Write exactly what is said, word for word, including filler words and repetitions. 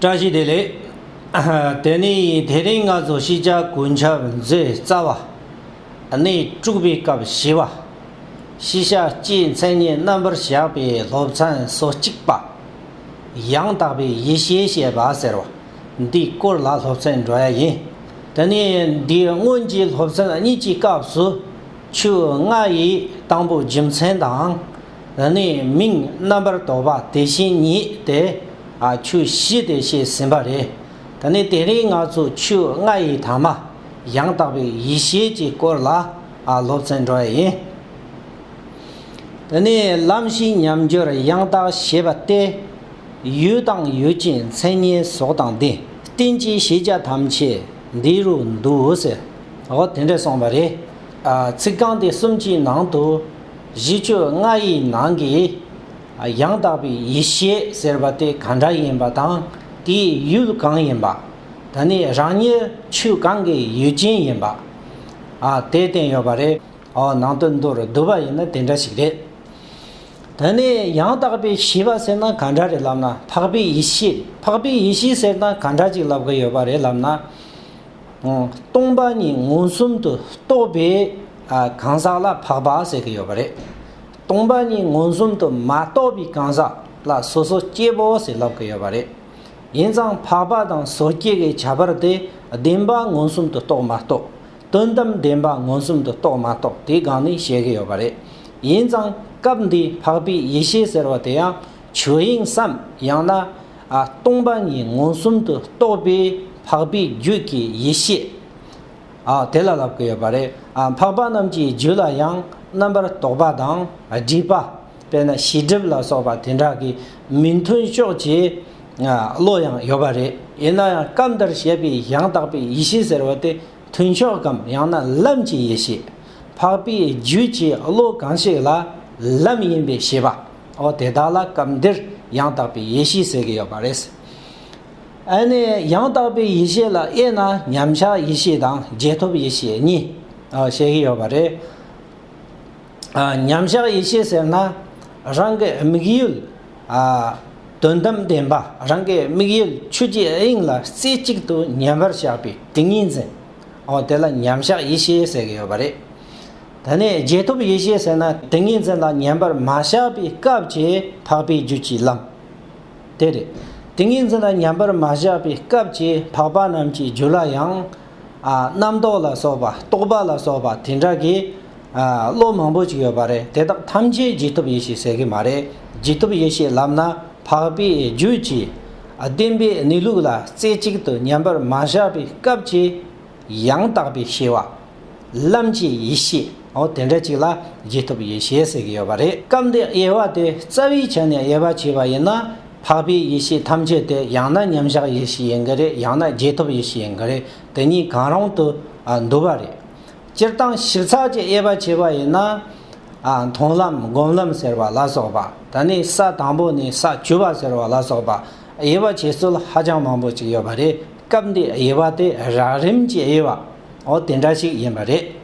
བཀྲ་ཤིས་བདེ་ལེགས། དེ་ནས་དེ་རིང་ང་ཚོ་ཤེས་བྱ་གོ་ཁྱབ་མཛོད་རྩ་བ། གནས་དྲུག་པའི་སྐབས་བཞི་བ། ཤེས་བྱ་སྤྱིའི་མཚན་ཉིད་རྣམ་པར་བཞག་པའི་སློབ་ཚན་སོ་གཅིག་པ། ཡང་དག་པའི་ཡེ་ཤེས་ཞེས་པ་ཟེར་བ། འདིའི་སྐོར་ལ་སློབ་ཚན་འགྲོ་ཡ་ཡིན། དེ་ནས་འདིའི་སྔོན་གྱི་སློབ་ཚན་གཉིས་ཀྱི་སྐབས་སུ། ཆོས་ལྔ་ཡི་དང་པོ་རྒྱུ་མཚན་དང་། དེ་ནས་མིང་རྣམ་པར་དག་པ་དེ་བཞིན་ཉིད་དེ། ཨ་ཆོས་བཞི་དེ་བཤད་ཟིན་པ་རེད། དེ་ནས་དེ་རིང་ང་ཚོ་ཆོས་ལྔ་ཡི་ཐ་མ། ཡང་དག་པའི་ཡེ་ཤེས་ཀྱི་སྐོར་ལ། ཨ་སློབ་ཚན་འགྲོ་ཡ་ཡིན། དེ་ནས་ལམ་ཤེས་ཉམས་འགྱུར་ཡང་དག་ཞེས་པ་སྟེ། ཡུལ་དང་ཡུལ་ཅན་མཚན་ཉིད་སོགས་དང་ལྡན། རྟེན་ཅིང་ཤེས་བྱ་ཐམས་ཅད་འདི་རུ་འདུ་ཟེར། འོ་དེ་འདྲ་གསུངས་པ་རེད། ཨ་ཚིག་རྐང་དེ་གསུམ་གྱི་ནང་དུ། གཞི་ཆོས་ལྔ་ཡི་ནང་གི། ཨ་ཡང་དག་པའི་ཡེ་ཤེས་ཟེར་བ་དེ་ག་འདྲ་ཡིན་པ་དང་། དེའི་ཡུལ་གང་ཡིན་པ། དེ་ནས་རང་ཉིད་ཆོས་གང་གི་ཡུལ་ཅན་ཡིན་པ། ཨ་དེ་བསྟན་ཡོད་པ་རེད། ཨོ་ནང་དོན་མདོར་བསྡུ་བ་ཡིན་ན་དེ་འདྲ་ཞིག་རེད། དེ་ནས་ཡང་དག་པའི་ཤེས་པ་ཟེར་ན་ག་འདྲ་རེད་ལབ་ན། འཕགས་པའི་ཡེ་ཤེས། འཕགས་པའི་ཡེ་ཤེས་ཟེར་ན་ག་འདྲ་ཅིག་ལབ་ཀྱི་ཡོད་པ་རེད་ལབ་ན། ཨང་སྟོང་པ་ཉིད་མངོན་སུམ་དུ་རྟོགས་པའི་ཨ་གང་ཟག་ལ་འཕགས་པ་ཟེར་གྱི་ཡོད་པ་རེད། སྟོང་པ་ཉིད་མངོན་སུམ་དུ་མ་རྟོགས་པའི་གང་ཟག་ལ་སོ་སོ་སྐྱེ་བོ་ཟེར་ལབ་ཀྱི་ཡོད་པ་རེད། ཡིན་ཙང་འཕགས་པ་དང་སོ་སྐྱེ་གི་ཁྱད་པར་དེ། བདེན་པ་མངོན་སུམ་དུ་རྟོགས་མ་རྟོགས། དོན་དམ་བདེན་པ་མངོན་སུམ་དུ་རྟོགས་མ་རྟོགས་དེའི་སྒང་ནས་བཤད་ཀྱི་ཡོད་པ་རེད། ཡིན་ཙང་སྐབས་འདིའི་འཕགས་པའི་ཡེ་ཤེས་ཟེར་བ་དེ་ཡང་ཆོས་དབྱིངས་སམ། ཡང་ན་ཨ་སྟོང་པ་ཉིད་མངོན་སུམ་དུ་རྟོགས་པའི་འཕགས་པའི་རྒྱུད་ཀྱི་ཡེ་ཤེས། ཨ་དེ་ལ་ལབ་ཀྱི་ཡོད་པ་རེད། ཨ་འཕགས་པ་རྣམས་ཀྱི་རྒྱུད་ལ་ཡང་རྣམ་པར་རྟོག་པ་དང་སྒྲིབ་པ། དཔེར་ན་ཤེས་སྒྲིབ་ལ་སོགས་པ་དེ་འདྲ་གི་མི་མཐུན་ཕྱོགས་ཀྱི་ཨ་བློ་ཡང་ཡོད་པ་རེད། ཡིན་ན་ཡང་སྐབས་འདིར་བཤད་པའི་ཡང་དག་པའི་ཡེ་ཤེས་ཟེར་བ་དེ་མཐུན་ཕྱོགས་གམ། ཡང་ན་ལམ་གྱི་ཡེ་ཤེས། འཕགས་པའི་རྒྱུད་ཀྱི་བློ་གང་ཞིག་ལ་ལམ་ཡིན་པའི་ཤེས་པ། འོ་དེ་དག་ལ་སྐབས་འདིར་ཡང་དག་པའི་ཡེ་ཤེས་ཟེར་གྱི་ཡོད་པ་རེད། ཨ་ནི་ཡང་དག་པའི་ཡེ་ཤེས་ལ་དབྱེ་ན་མཉམ་གཞག་ཡེ་ཤེས་དང་རྗེས་ཐོབ་ཡེ་ཤེས་གཉིས། ཨ་བཤད་ཀྱི་ཡོད་པ་རེད། ཨ་མཉམ་གཞག་ཡེ་ཤེས་ཟེར་ན། རང་གི་དམིགས་ཡུལ། ཨ་དོན་དམ་བདེན་པ། རང་གི་དམིགས་ཡུལ་ཆོས་ཀྱི་དབྱིངས་ལ་རྩེ་གཅིག་ཏུ་མཉམ་པར་བཞག་པའི་ཏིང་ངེ་འཛིན། འོ་དེ་ལ་མཉམ་གཞག་ཡེ་ཤེས་ཟེར་གྱི་ཡོད་པ་རེད། དེ་ནས་རྗེས་ཐོབ་ཡེ་ཤེས་ཟེར་ན། ཏིང་ངེ་འཛིན་ལ་མཉམ་པར་མ་བཞག་པའི་སྐབས་ཀྱི་འཕགས་པའི་རྒྱུད་ཀྱི་ལམ། དེ་རེད། ཏིང་ངེ་འཛིན་ལ་མཉམ་པར་མ་བཞག་པའི་སྐབས་ཀྱི་འཕགས་པ་རྣམས་ཀྱི་རྒྱུད་ལ་ཡང་། ཨ་རྣམ་རྟོག་ལ་སོགས་པ། རྟོག་པ་ལ་སོགས་པ་དེ་འདྲ་གི་ཨ་བློ་མང་པོ་ཅིག་ཡོད་པ་རེད། དེ་དག་ཐམས་ཅད་རྗེས་ཐོབ་ཡེ་ཤེས་ཟེར་གྱི་མ་རེད། རྗེས་ཐོབ་ཡེ་ཤེས་ལབ་ན་འཕགས་པའི་རྒྱུད་ཀྱི་ཨ་བདེན་པའི་གནས་ལུགས་ལ་རྩེ་གཅིག་ཏུ་མཉམ་པར་མ་བཞག་པའི་སྐབས་ཀྱི་ཡང་དག་པའི་ཤེས་པ། ལམ་གྱི་ཡེ་ཤེས། འོ་དེ་འདྲ་ཅིག་ལ་རྗེས་ཐོབ་ཡེ་ཤེས་ཟེར་གྱི་ཡོད་པ་རེད། སྐབས་འདིའི་དབྱེ་བ་དེ་རྩ་བའི་ཆ་ནས་དབྱེ་བ་ཕྱེ་བ་ཡིན་ན། འཕགས་པའི་ཡེ་ཤེས་ཐམས་ཅད་དེ་ཡང་ན་མཉམ་གཞག་ཡེ་ཤེས་ཡིན་གྱི་རེད། ཡང་ན་རྗེས་ཐོབ་ཡེ་ཤེས་ཡིན་གྱི་རེད། དེ་གཉིས་གང་རུང་དུ་ཨ་འདུ་བ་རེད། སྤྱིར་བཏང་ཞིབ་ཚགས་ཀྱི་དབྱེ་བ་ཕྱེ་བ་ཡིན་ན། ཨ་མཐོང་ལམ་སྒོམ་ལམ་ཟེར་བ་ལ་སོགས་པ། ད་ནི་ས་དང་པོ་ནས་ས་བཅུ་པ་ཟེར་བ་ལ་སོགས་པ། དབྱེ་བ་ཕྱེ་སྲོལ་ཧ་ཅང་མང་པོ་ཅིག་ཡོད་པ་རེད། སྐབས་འདིའི་དབྱེ་བ་དེ་རགས་རིམ་གྱི་དབྱེ་བ། འོ་དེ་འདྲ་ཞིག་ཡིན་པ་རེད།